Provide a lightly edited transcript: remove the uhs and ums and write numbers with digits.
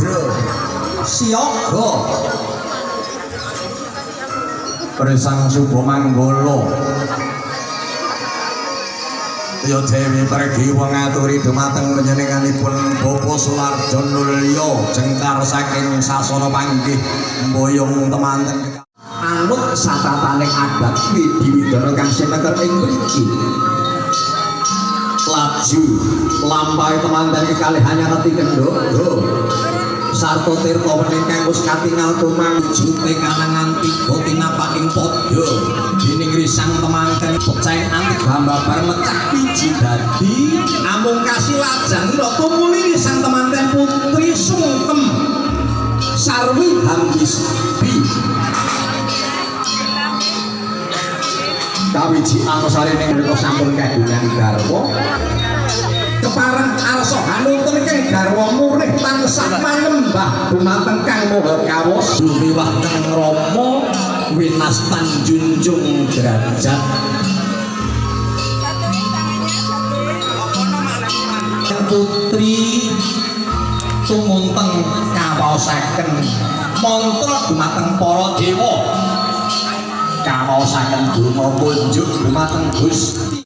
Siagra siaga Presang Suba Manggala Ya Dewi Pregiwa ngaturi dumateng panjenenganipun Bapak Sularjo Nulya jengkar saking sasana panggih mboyong temanten anut satataning adat Widi Widana kang sineker ing mriki. Laju lampahe temanten kekalih hanyareti kendha sarta tirta wening kang wis katingal tumang jute kalangan tiga tinapaking padha dening risang temanten pecahing anti gambabar mecah biji dadi amung kasilajang ira tumuli risang temanten putri sungkem sarwi hambis bi kawiji antasari ning mriku sampun kagungan garwa kepareng arsa hanuntun keng garwa murih tansah manembah dumateng Kang Maha Kawasa wiwah kang Rama winastan junjung derajat putri tumunteng kawaosaken mantra dumateng para dewa kawaosaken donga kunjuk dumateng Gusti.